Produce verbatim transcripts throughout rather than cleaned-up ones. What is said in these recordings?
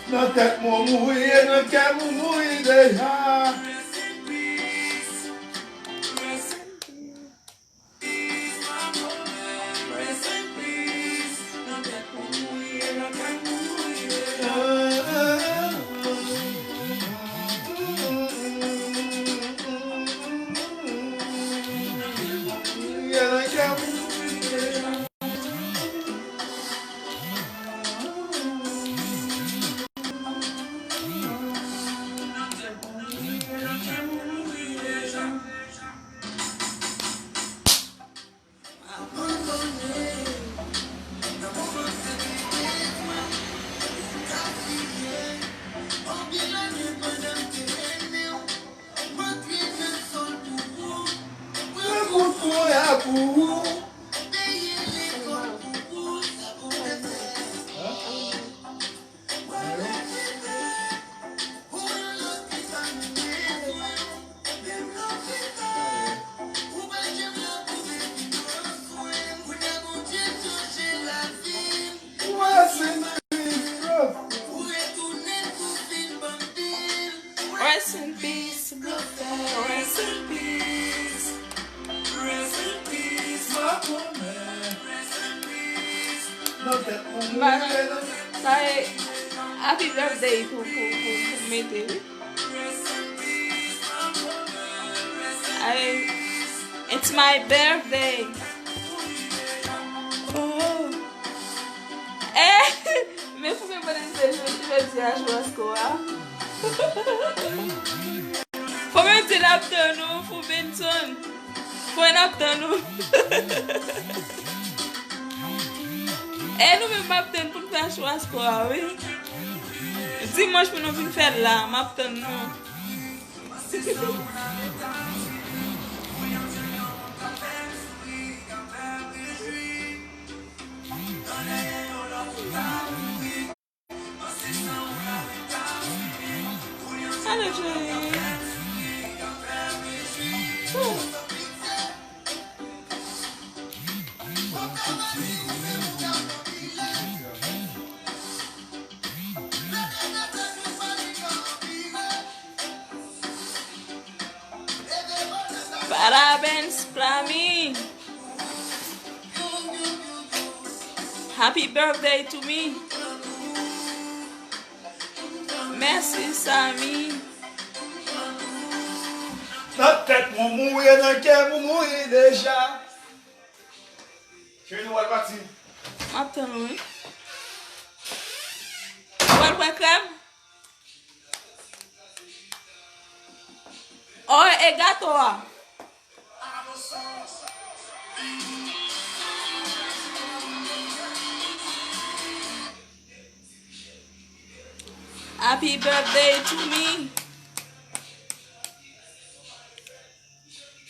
Nan tèt mwen mouri e nan kè m mouri deja. Rest in peace, bro. Rest in peace, bro. Rest in peace. Rest in peace, my woman. Rest in peace. Nan tèt mwen, mwen, sa e happy birthday pou, pou, pou, pou mete, wi. Ay, it's my birthday. Oh. Eh, men pou mwen pandan se jodi, jodi a chwasko a. Fò mwen di n ap tann ou, fou Benson. Fò n ap tann ou. E nou menm m ap tann pou n fè chwasko a, wi. Dimanch pou nou vin fè l la, m ap tann nou. Ale, cheri. Woo. Parabéns pra mim. Happy birthday to me. Mèsi, Samy. Nan tèt mwen mouri, nan kè mwen mouri deja. Cheri, nou pral pati. M ap tann ou, wi. Ou pral pran krèm? Oh, e gato a. Happy birthday to me.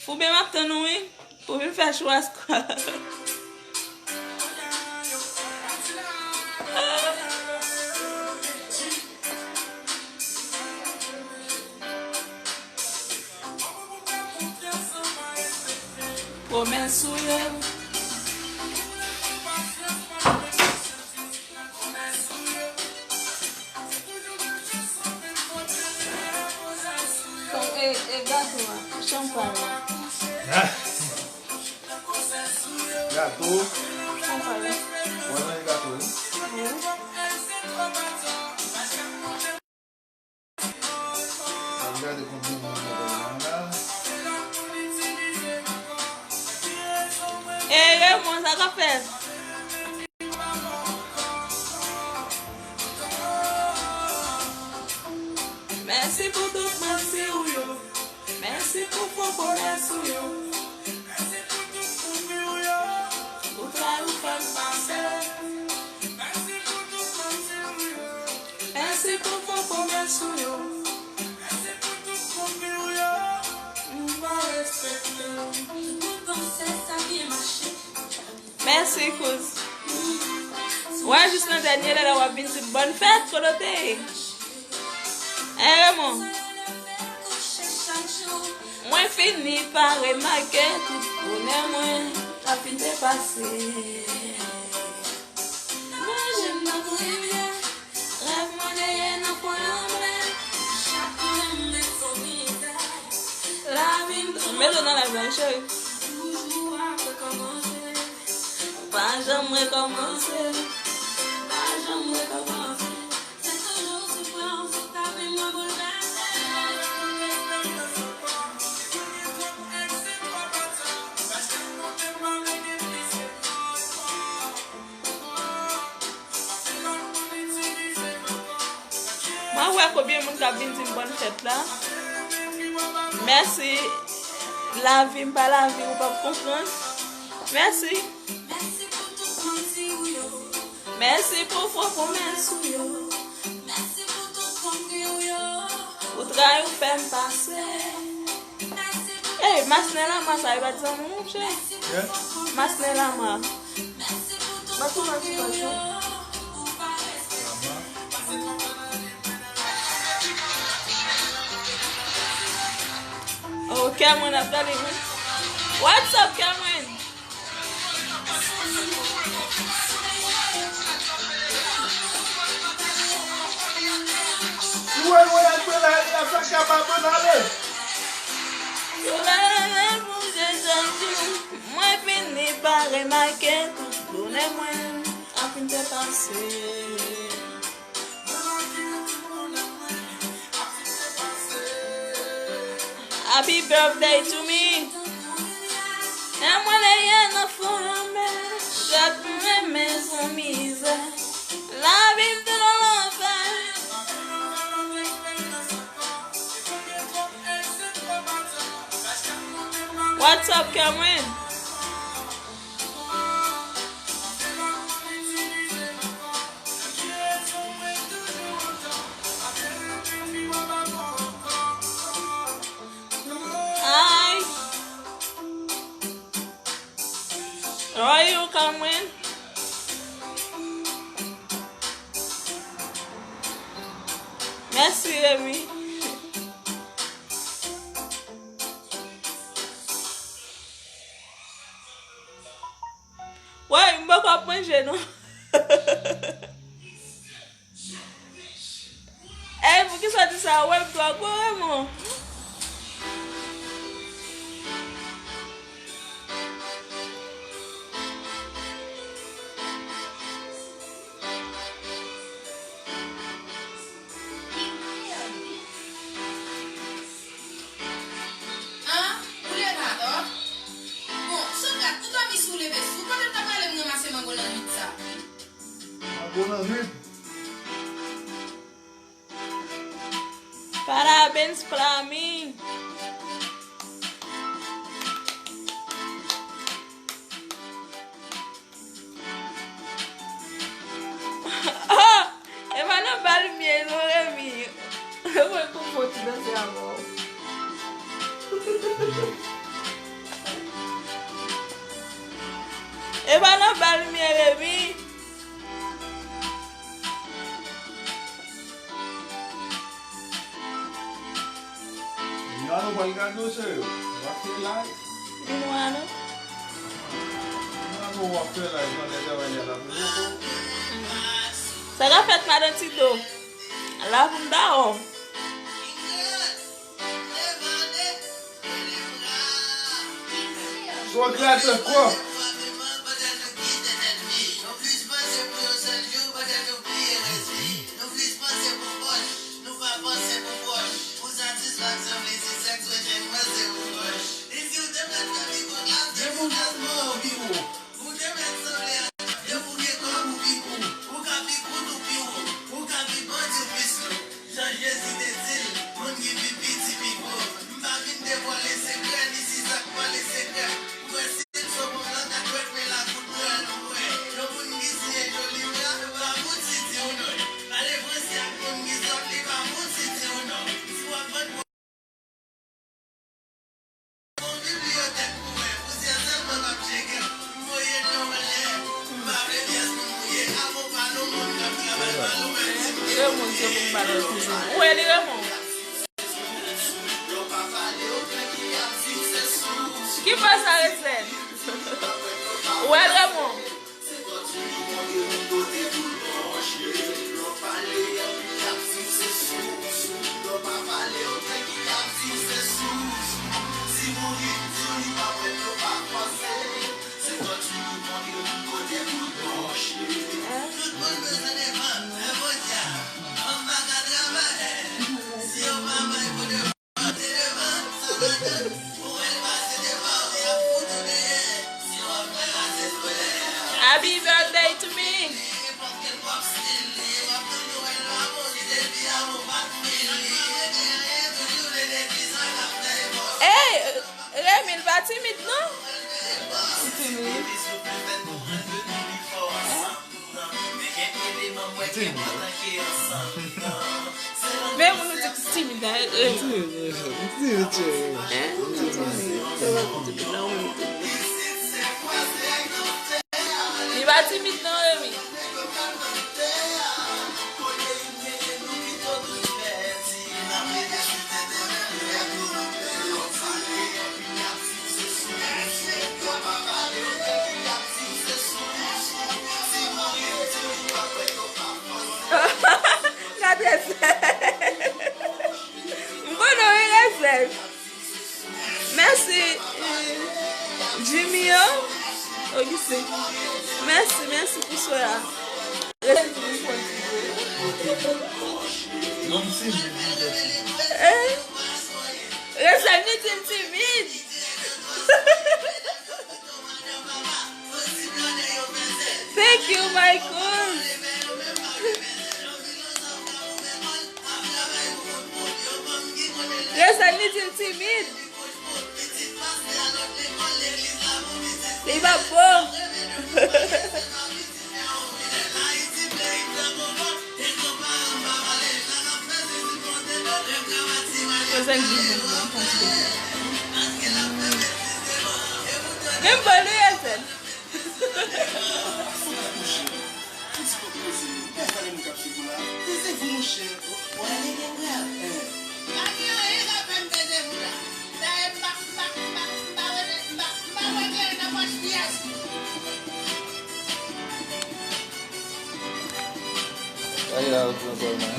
Fouben, m ap tann ou, wi, pou vin fè chwasko. Pwomès ou yo. Kòm e, e gato a, chanpay la. Ah. Gato. Chanpay la. Wè nan e gato, wi. Wi. N ap gade konbyen moun gen la. E Raymond, sa k ap fèt? Mèsi pou tout mèsi ou yo. Mèsi pou fo pwomès ou yo. Mèsi pou tout kouri ou yo. Pou travay ou fè m pase. Mèsi, kouz. Wè, jis nan dènye lè la, w ap vin di m bòn fèt, kote w te ye? Hein, Raymond? Mwen fini pa remake tout bonè mwen ap fin depase. Manje m tankou rivyè, rèv mwen neye nan pwen lanmè. Chak lè m met sou mizè, lavi m toujou ap rekòmanse. Pa janm rekòmanse, pa janm rekòmanse. Se toujou soufrans, lavi mwen boulvèse. Mwen wè konbyen moun k ap vin di m bòn fèt la. Mèsi. Lavi m pa lavi, ou p ap konprann. Mèsi. Mèsi pou fo pwomès ou yo. Ou trayi, ou fè m pase. Ey, Masnen Lama sa, e pa t zanmi w, monchè? Masnen Lama. Bat pou mwen, ti kòchon. Oh, Cameron ap gade mwen. What's up, Cameron? Lwe, lwe, ak mwen la, e la, sa ka pa bon, ale. Mwen fini pa remake tout bonè mwen ap fin depase. Happy birthday to me. E mwen leye nan fon lanmè. Jèt mwen men sou mizè. Lavi m tou nan lanfè. What's up, Cameron? Hi. How are you, Cameron? Mèsi, Remy. Woy, m poko ap manje, non. Ey, poukisa w di sa? Woy, m twò gwo, Raymond. An, ou leve atò? Bon, Sokrat, ou dòmi si w leve si w. Kote m ta prale m ranmase mango nan nwit sa? Mango nan nwit? Parabéns pra mim. Oh, e pa nan bal m ye non, Remy. Mwen konprann ti danse avè w. E pa nan bal m ye, Remy. Milano pral gade w, sere. W ap fè live. Milano. Milano w ap fè live nan lè travay la, la pou loko. Sa ka fèt, madan Tito? La pou m dawò. Sokrat ankò. Jan Jezi te di l, moun ki pi piti pi gwo. M pa vin devwale sekrè, ni si sa k pale sekrè. M kwè si m sot bon lan, Raymond, se pou m pale toujou. Ou wè li, Raymond? Ki pa sa, Rezèn? Ou wè, Raymond? Happy birthday to me. Hey, Remy, l pa timid, non? Li timid. Men moun nou di ki timid la, Remy. Timid, timid, timid. Hein? Timid. Li pa timid, non, Remy. Gade sa. M konnen w wi, Rezèn. Mèsi, eh, Jimmy, yo. Ogise. Mèsi, mèsi pou swè a. Rezèn, Rezèn, li di l timid. Thank you, Michael. Rezèn, li di l timid. Li pa bon. Men m ba nou Rezèn. Ti kote poze, pèsonn moun k ap swiv ou la. Peze vou, monchè. Ou ale gen grav. Eh. Pa gen anyen k ap fè m peze vou la. Dayè, m pa, m pa, m pa, m pa wete, m pa, m pa wete nan pòch pyès. Gade la, yo pran kòl mwen.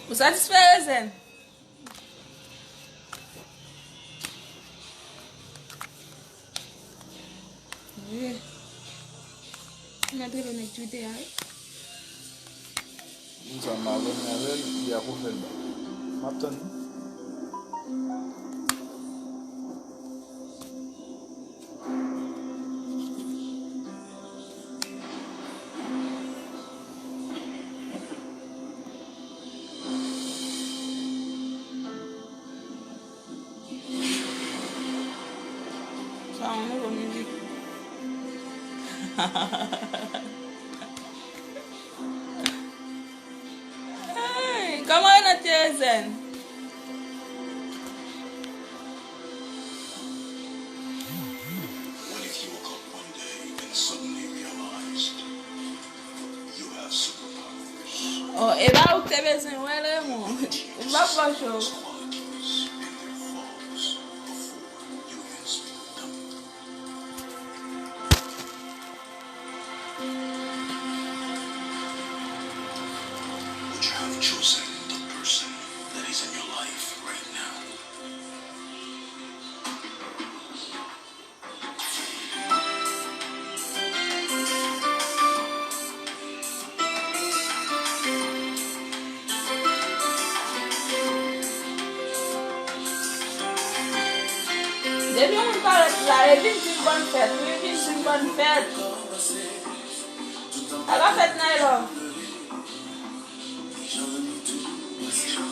Ou satisfè, Rezèn? Wi. Mwen t rele nèg Twitter a, wi. Moun sa m abòne avè l, li ap refè l ba m. M ap tann li. Sa yon nouvo mizik. Hey, kòman Renan te, Zen? What if you woke up one day and suddenly realized you have superpowers? Oh, e pa ou k te bezwen wè l, Raymond. M p ap fè cho. Qualities and their flaws before you can speak them. Would you have chosen the person that is in your life right now? Depi yon moun parèt la, e vin di m bòn fèt, wi, vin di m bòn fèt. Ala fèt, Nailove.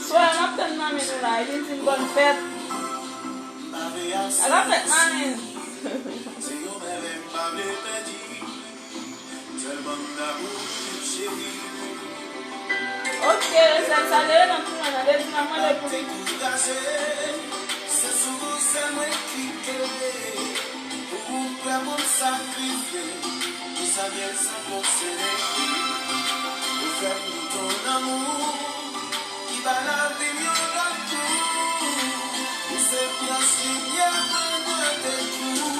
Swè a, m ap tann manmi nou la, e vin di m bòn fèt. Ala fèt, manmi. Ok, sèl sa, lè nan tou mwen nan, lè di nan mwen lè pou li. Moun sakrifye pou sa bèl sa pòsede. Ou fè m goute yon lanmou ki ba lavi m yon lòt tou. Ou se prens limyè mwen nan de kou.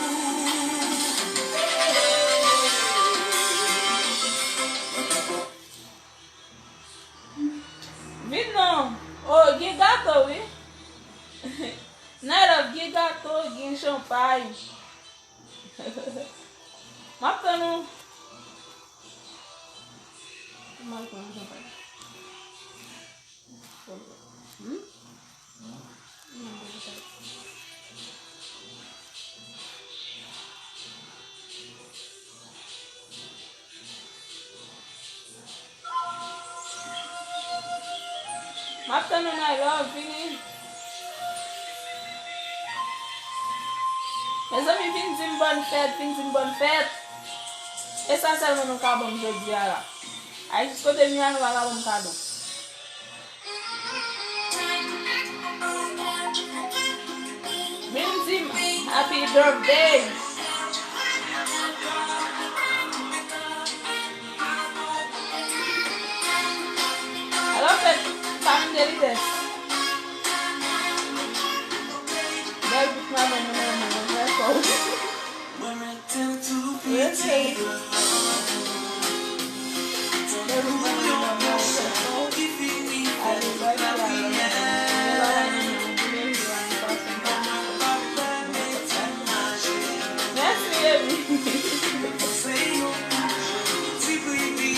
Vin non. Oh, gen gato, wi. Nan lòt gen gato, gen chanpay. M ap tann ou. M al pran chanpay. Hmm? M ap tann ou nan love, vini. Mezanmi, vin di m bòn fèt, vin di m bòn fèt. E sa sèlman nou ka ban m jodi a la. Ay, jis kote m ye a, nou pa ka ban m kado. Vin di m happy birthday. Alò fèt, pa m de lidè. Bèl bout madanm mwen nan men mwen, trè fò. Mwen mete m tou piti. Mèsi, baby.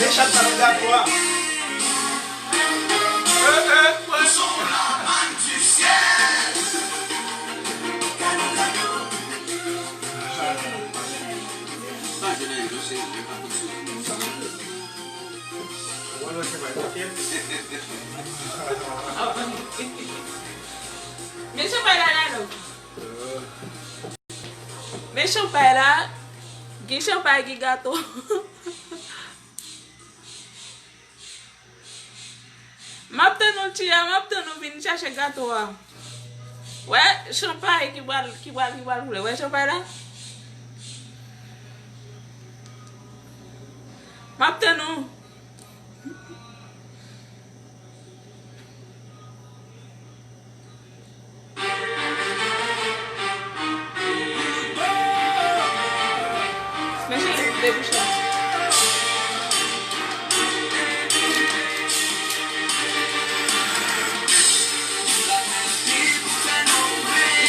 Mechan pa nan gato a. Eh, eh, mwen. Men chanpay la la non. Men chanpay la, gen chanpay, gen gato. M ap tann ou, Tia, m ap tann ou vin chache gato a. Wè, chanpay ki pral, ki pral, ki pral koule. Wè chanpay la? M ap tann ou. Men cheri, debouche.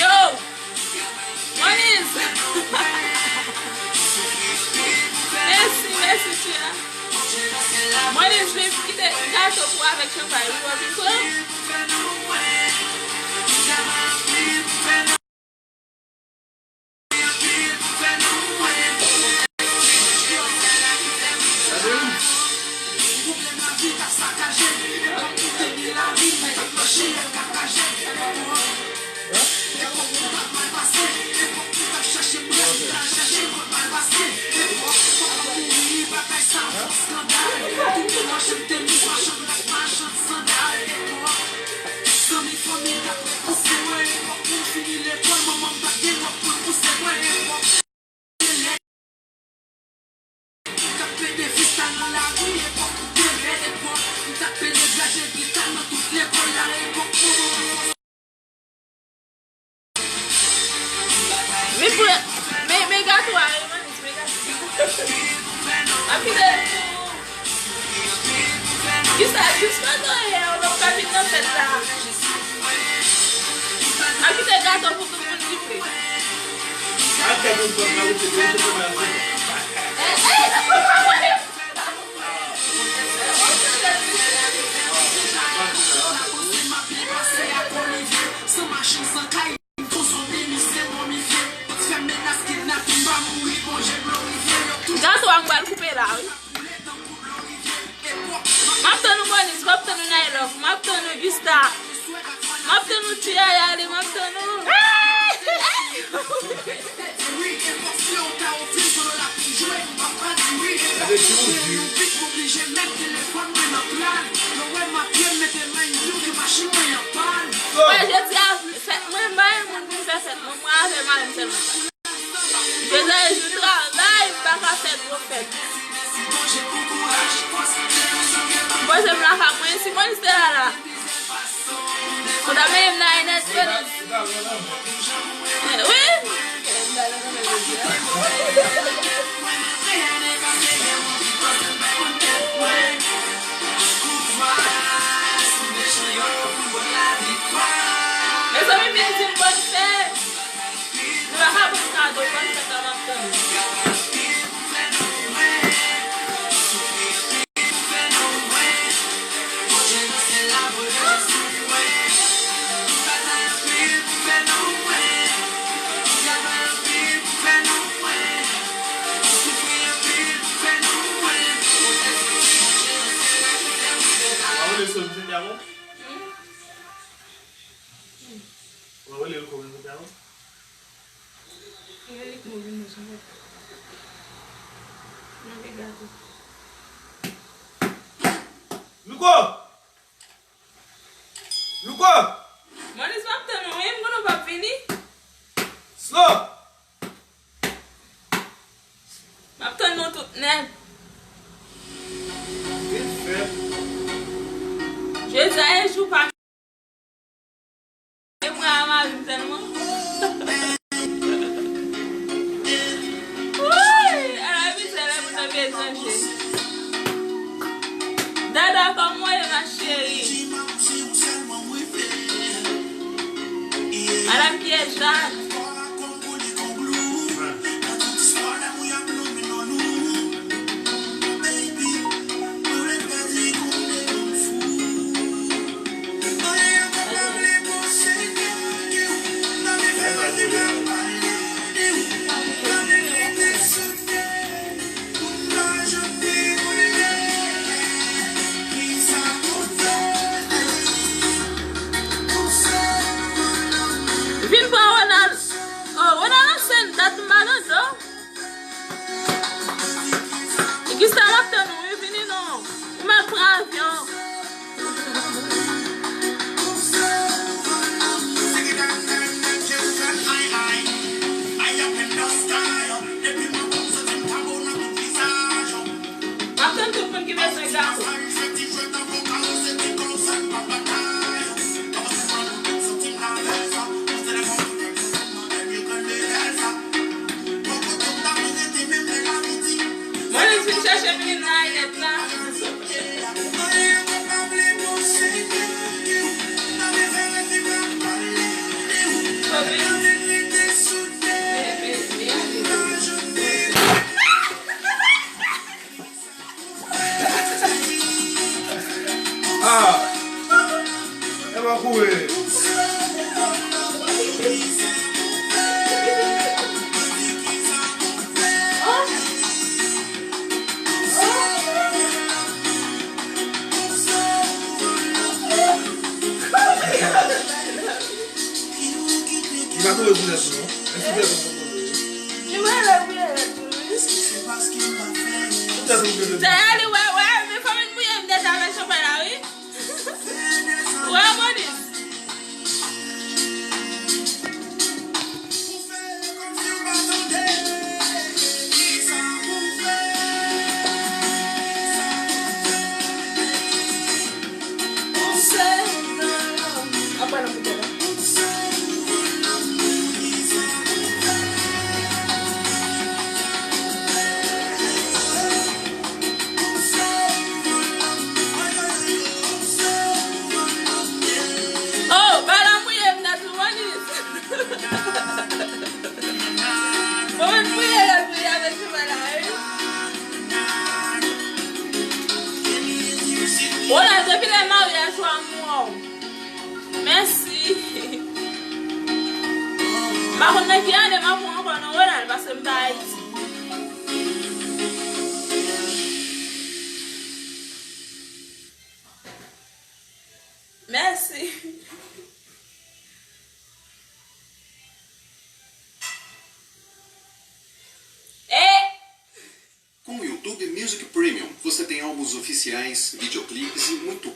Yo! Moniz! Mèsi, mèsi, Tia. Moniz, vin kite gato pou avèk chanpay wi, w ap vin pran. Vin pran, men, men gato a, wi, Moniz, men gato. M ap kite l pou, jis a, jis pandan yè, ou pa vin nan fèt la. M ap kite gato pou tout moun ki vle. Ak kèk moun pran nan wout, se pou yo te pran nan wout. Eh, eh, Gato a m pral koupe la, wi. M ap tann ou, Moniz, m ap tann ou, Nailove, m ap tann ou, Gusta. M ap tann ou, Ti Yaya, li, m ap tann ou. Wè, jodi a, fèt mwen, m pa gen moun pou m fè fèt mwen, mwen avè mari m sèlman. Jodi a, e jou travay, m pa ka fè gwo fèt. Poze m lakay mwen, si Moniz te la la. Ou ta benyen m nan enèdtan. Eh, wi. Mezanmi, vin di m bòn fèt. Nou pa ka ban m kado, bòn fèt la m ap tann. Ou pa rele l kòm nou te avan? Rele l pou vin nan chanm. Mande gato. Louko! Louko! Moniz, m ap tann ou, wi, m konnen w p ap vini. Slow! M ap tann nou tout nèt. Vin fè. Jezi a e jou pa. E mwen a mari m tèlman. Wouy! Ala mizè lè moun nan vye zanje. Dada, kòman w ye, ma chérie? Ala m ki e Jacques. ki bezwen gato. Mwen vin chèche vin nan nèt la. Ah, e pa kouri. Li pa kouri sou tèt ou, non. Men sou tèt ou, li kouri. Li mele, mele tou, wi. Sou tèt ou, li mele. Tè li, wè, wè, men fò m mouye m deja avèk chanpay la, wi. Wè, Monis. Oh, pa la mouye m nèt, wi, Monis. Bon, mwen priye lè priye avèk Jewova la, wi. Wala, depi lè maryaj ou a mò. Mèsi. M pa konn nan ki ane m ap pran ankò nan Ronald, paske m pa Ayiti. Mèsi. E Com o YouTube Music Premium, você tem álbuns oficiais, videoclipes e muito.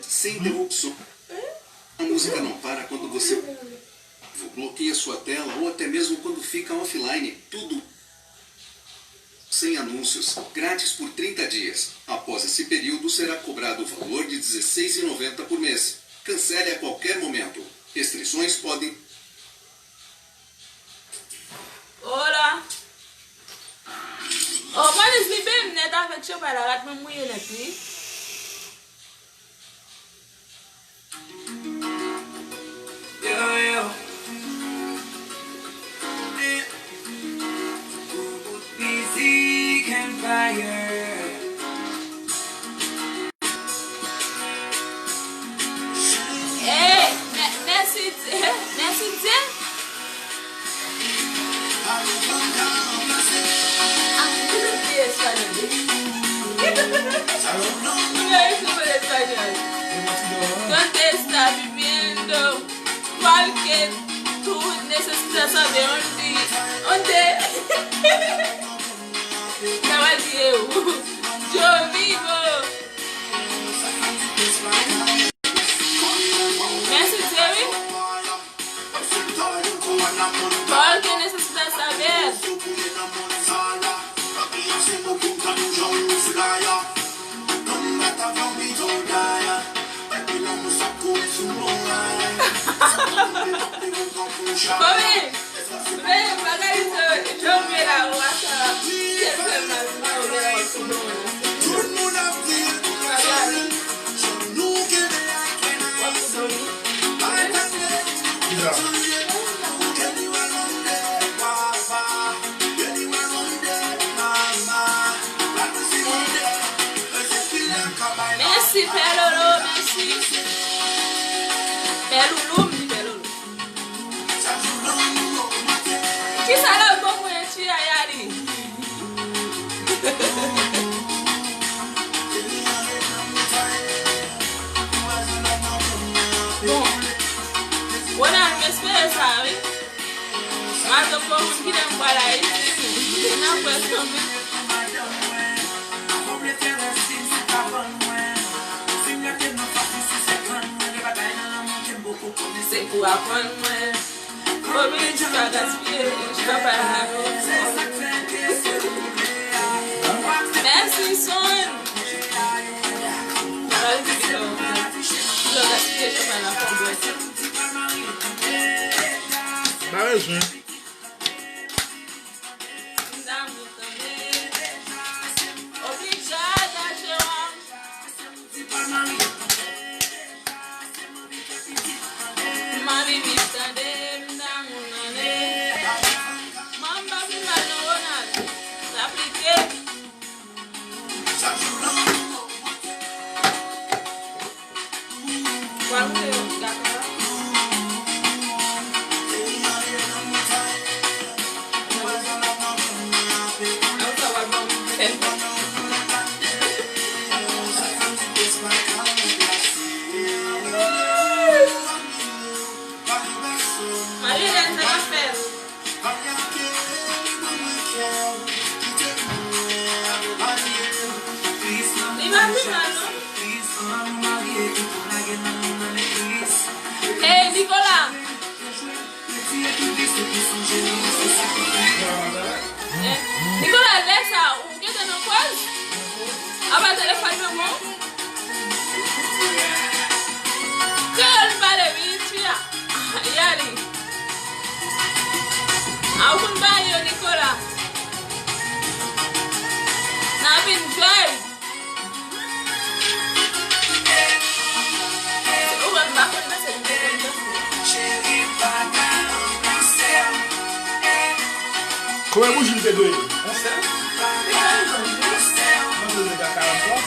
Sem interrupção. A música não para quando você bloqueia sua tela ou até mesmo quando fica offline. Tudo sem anúncios, grátis por trinta dias. Após esse período, será cobrado o valor de dezesseis e noventa por mês. Cancele a qualquer momento. Restrições podem Hola. Oh, Monis, li byen nèt avèk chanpay la, rat mwen mouye nèt, wi. Yo, yo. Mizik Empire. Hey, mè-, mèsi Dye, mèsi Dye. Ah, mwen bliye espanyòl, wi. Mwen bliye espanyòl. ¿Dónde está viviendo? ¿Cuál que tú necesitas saber? ¿Dónde? Caballero, yo vivo. Mèsi Dye, wi. Porque necesitas saber. Mami, men bagay sa yo, jan m ye la, ou wè sa, kè fè mal, m pa wè la, w ap tou bon. Bagay. W ap tou bon. Mèsi, Pè Lolo, mèsi. Pè Loulou, m di Pè Lolo. Kisa lòt bò mwen an, Tchiyayali? Bon, Ronald, m espere sa, wi. Madanm, bon, moun ki lè m pral Ayiti, n ap wè kanmenm. Madanm mwen, an konplete rèsin se pa bann mwen. Si m rete nan fasi, si se grann Ou aprann mwen. Oblije pa gaspiye, oblije pa pale nan yo. Mèsi, Son. Pral di bidon. Bidon gaspiye chanpay la fò bwè. Pa bezwen. M damou tande. Oblije al gache w. Manmi Mich tande, m damou tande. Manmi pa vin mal non, Ronald. L aplike. Pral moute yon ti dakò la. Apre sa, w ap ban m fè. Marie Hélène, sa k ap fèt? Li pa pi mal, non. Hey, Nicolas! Eh, Nicolas, lè sa, ou gentan nan koz? Apa telefòn nan bon? Kreyòl pale, wi, tia. Yali. A ou konn bagay yo, Nicolas. N ap enjoy. Ou wè m pa konn danse, m te konn danse. Konbyen bouji m te dwe? Yon sèl? Mwen te dwe ka karant twa.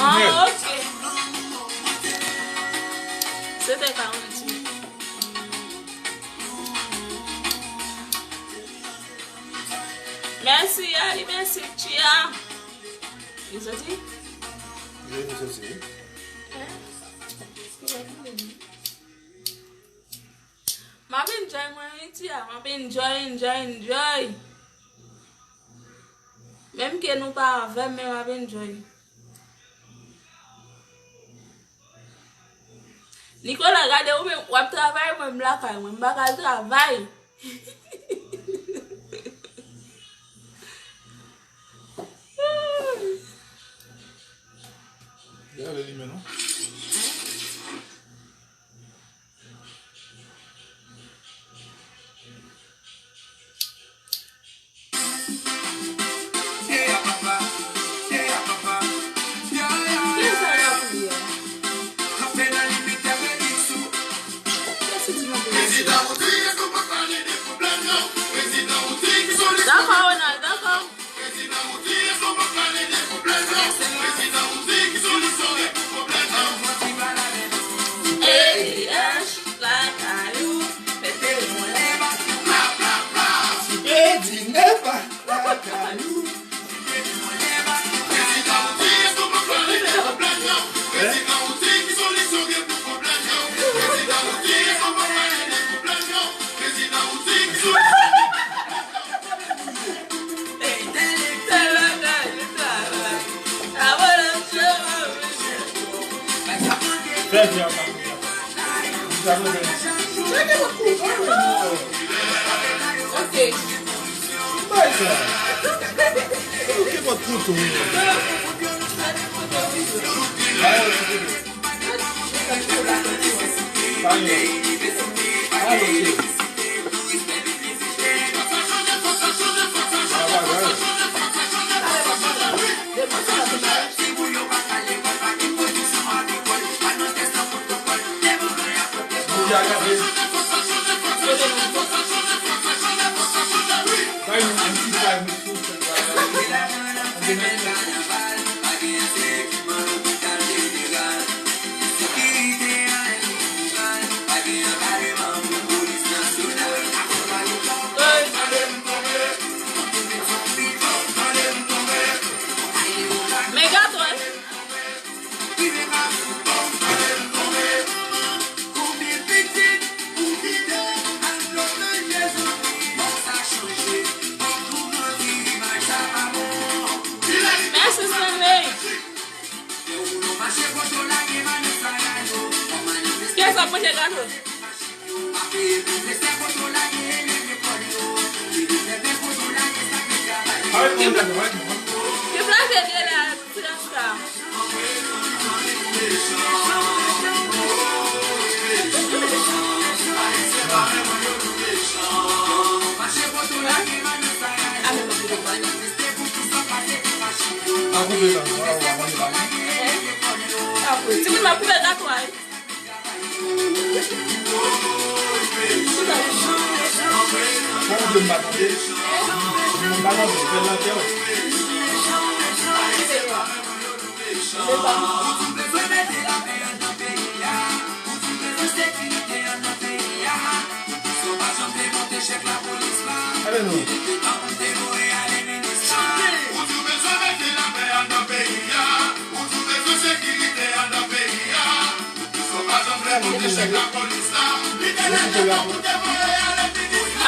Ah, ok. Se te karant. Mèsi, Yali, mèsi, Tia. Li soti? Li soti, wi. Eh? M ap enjoy mwen, wi, Tia. M ap enjoy, enjoy, enjoy. Menm ke nou pa avè m, men m ap enjoy. Nicolas, gade ou menm, w ap travay, mwen m lakay mwen, m pa ka al travay. Gade li men non. Dakò, Ronald, dakò. A D H lakay ou, mete l mwen. Edi nèf lakay ou. Fè byen, pa fè byen. Ok. Bay sa. Ou ki pot kouto. Megatron. Manje gato. Ki blaze gen la, ti Rasta? Ti moun, m ap koupe gato a, wi. Bon, Dye, m pa tande. M pa tande, m fè lantè. Ale non.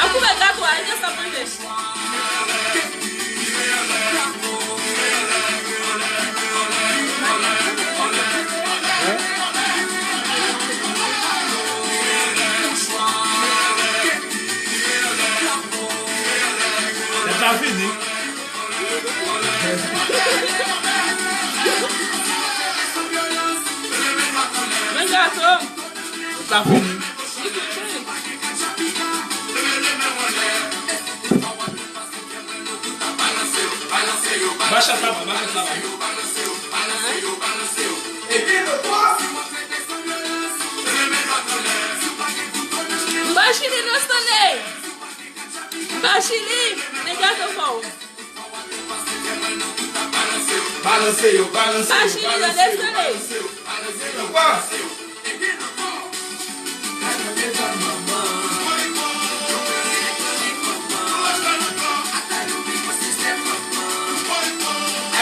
Ap koupe gato a, e sa manje. Tèt la fini. Men gato. Tèt la fini. Ba chat la, ba chat la. Ba chili nan Stanley. Ba chili, men gato fò. Balanse yo, balanse yo, balanse yo, balanse yo, balanse yo.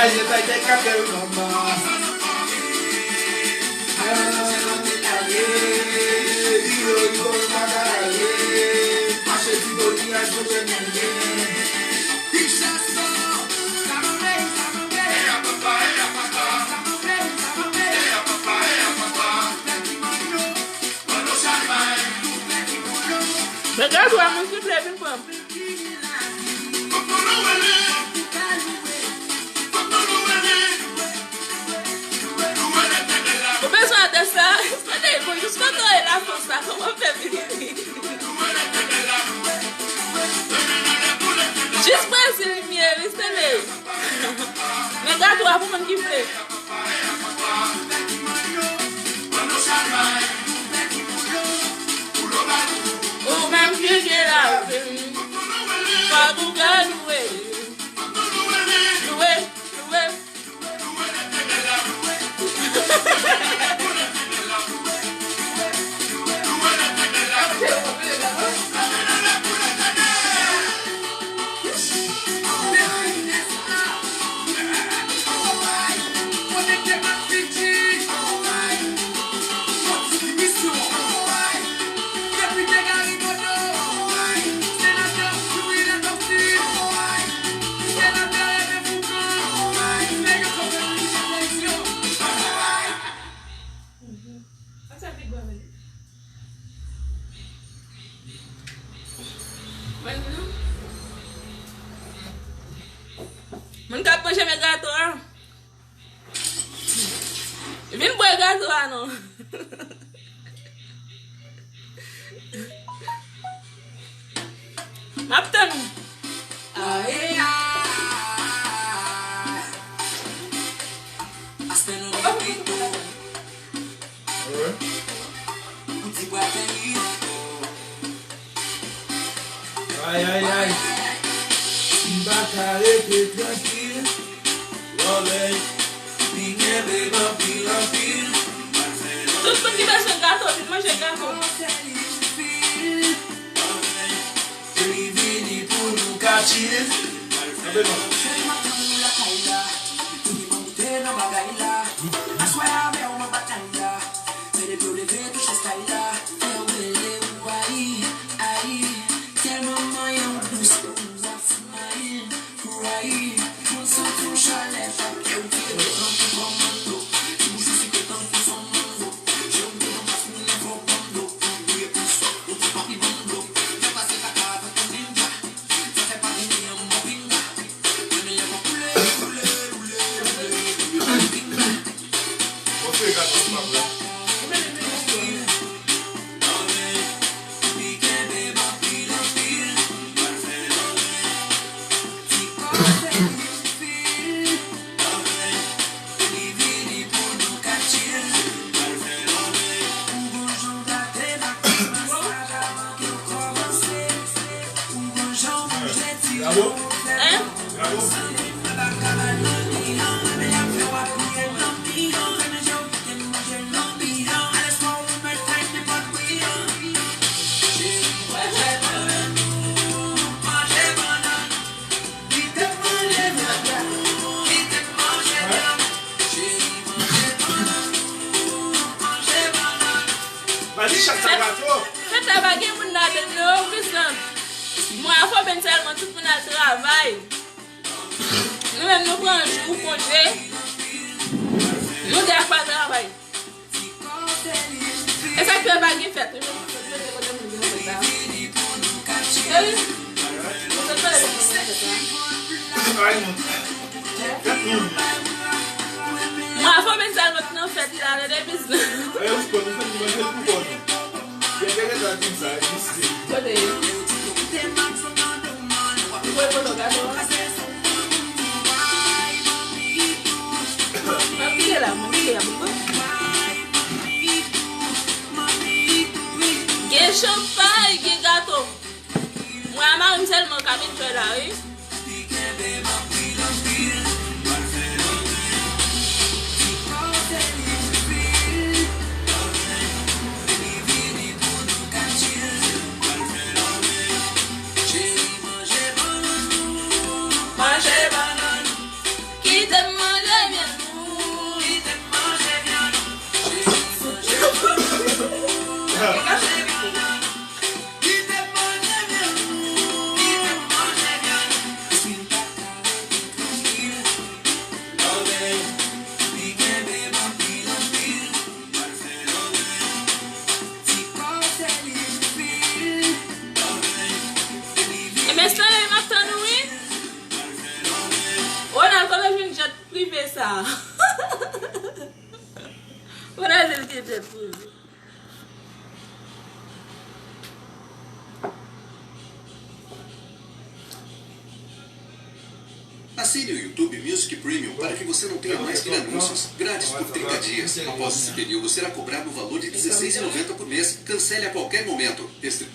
Ay, ay, ay, ay, kapèl manman. Bagay ou a moun ki vle vin pran. Ou bezwen adrès la? Tande, bon, jis kote w ye Lafrans la, kòman w fè vini? Jis Brezil m ye, wi, tande. Men gato a pou moun ki vle. Ou menm ki gen lavi, fòk ou ka louwe. Louwe, louwe. Moun k ap manje men gato a. Vin bwè gato a non. M ap tann ou. Ae, ae. Astè nou gen pito. Ou di pral fè li ankò. Ay, ay, ay. Si m pa ka rete trankil, lòlèy, li gen bebe anpil, anpil. Tout moun ki bezwen gato, vin manje gato. Li vini pou nou ka chill. Cheri, m ap tann ou lakay la. Tounen ban moute nan bagay la. Aswè avè w nan batay la. Se depi w leve touche sky la. Fè w rele ou ayi, ayi. Tèlman manyen w dous, ou ap simaye, ou ayi. Moun santi w chalè, chak kè w tire tankou kòmando. Ti bouch ou sikre tankou son mango. Je w mete nan plas moun nan fò bando. Bravo. Hein? Bravo. Vas-y, chak sa gato. Fèt la pa gen moun ladan l non, Christian. Mwen Afroben sèlman, tout moun al travay. Nou menm nou pran jou konje. Nou di ak pa travay. E sa k fè pa gen fèt. Wi, mwen konn fèt, mwen te kote moun ki nan fèt la. E wi. Mwen konn pale de moun ki nan fèt la. Mwen Afroben sèlman ki nan fèt la, tande biznis. E wi, konn fèt, mwen fèt pou konn. Gen de rezon di sa, e jis li. Kote? Ou wè poto gato a? Mwen kite la, mwen kite la pou mwen. Gen chanpay, gen gato. Mwen a mari m sèlman k ap enjoy la, wi. Manje bannann. Kite m manje vyann ou. Kite m manje vyann ou. Kite m manje vyann ou. Kite m manje vyann ou. Ebyen, Stanley, m ap tann ou, wi. Ronald, kote w jwenn jet prive sa a? Ronald di l gen jet prive. Assine o YouTube Music Premium para que você não tenha mais que anúncios. Grátis por trinta dias. Após esse período, será cobrado o valor de dezesseis e noventa por mês. Cancele a qualquer momento. Restri-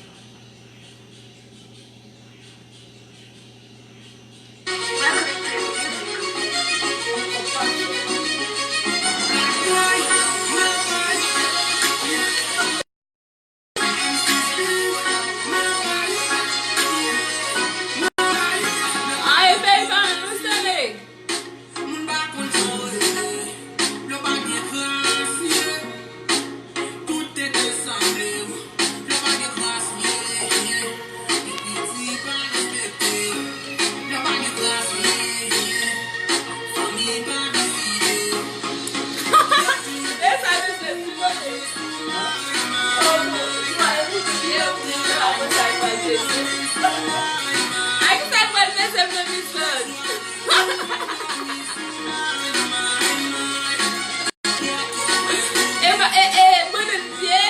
Ay, peyi pa nou sele. E, e, e, bannann pye.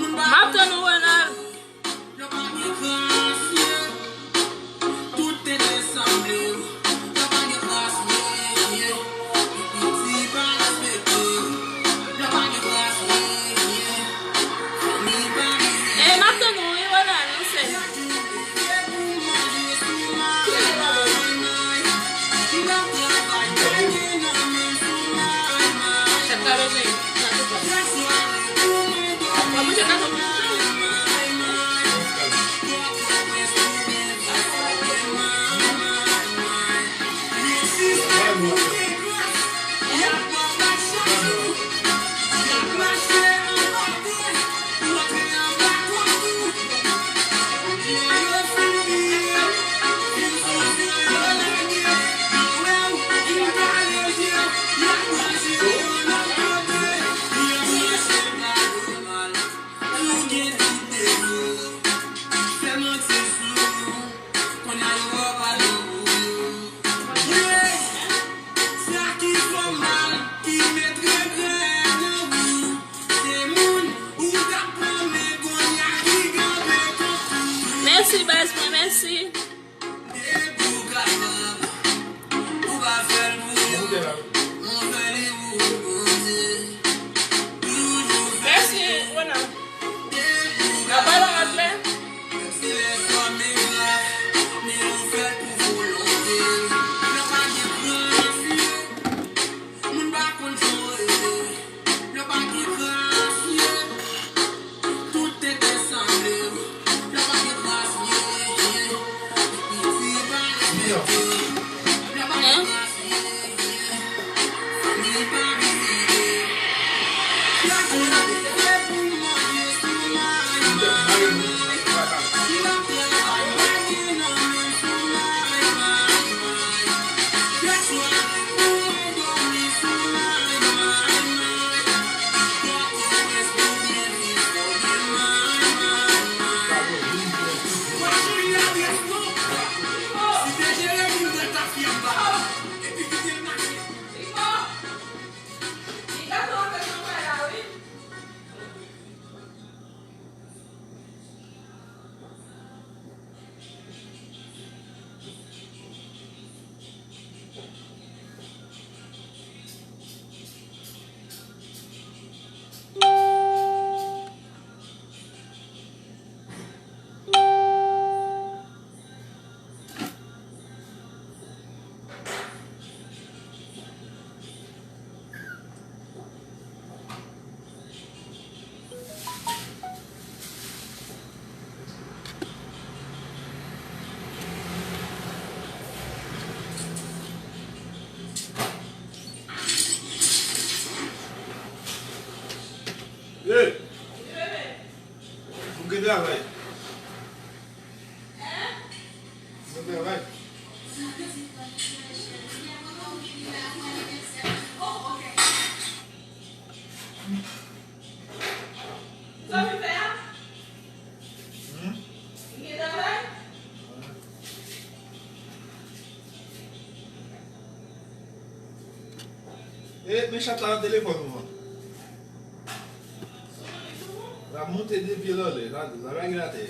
M ap tann ou, Ronald. E, m ap tann ou, wi, Ronald, non, sè. Hey! Pou gen travay. Bon travay. Sa w vin fè a? Hmm? Ou gen travay? E, men chat la nan telefòn ou an. L ap monte de pye l anlè, l ap, l ap lage l atè.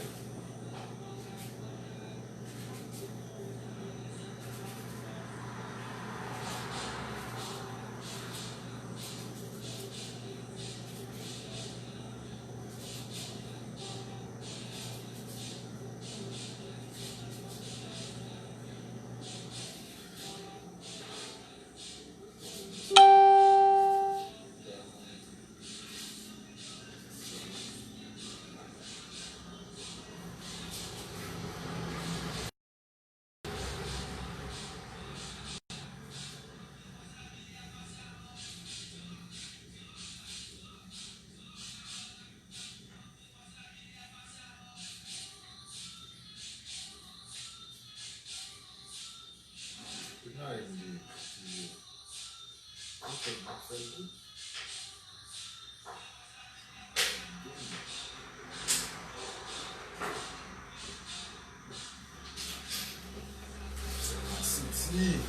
Siti.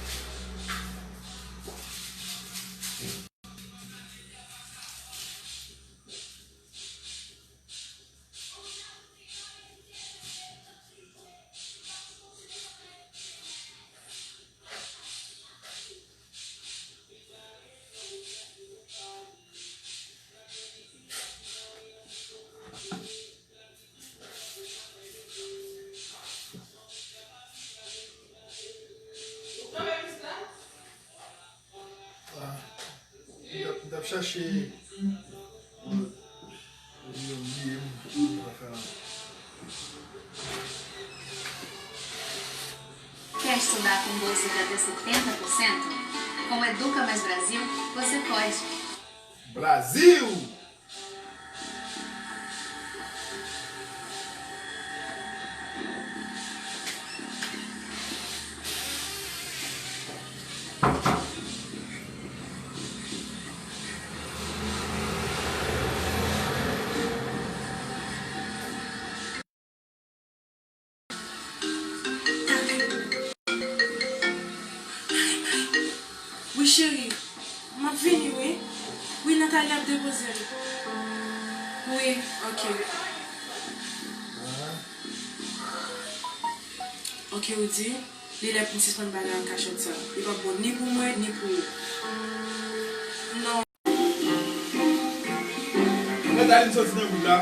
Ah, m t ap, m t ap chache yon, yon biyè m, m pa fè anyen. Cash Sudaku mbozi até setenta por cento. Com Educa Mais Brasil, você pode. Brasil! Wi, cheri. M ap vini, wi. Wi, Nathalie ap depoze m. Wi, ok. Ok, Rudy. Li lè pou m sispann bagay an kachèt sa. Li p ap bon ni pou mwen, ni pou ou. Non. Nathalie soti nan gwoup la.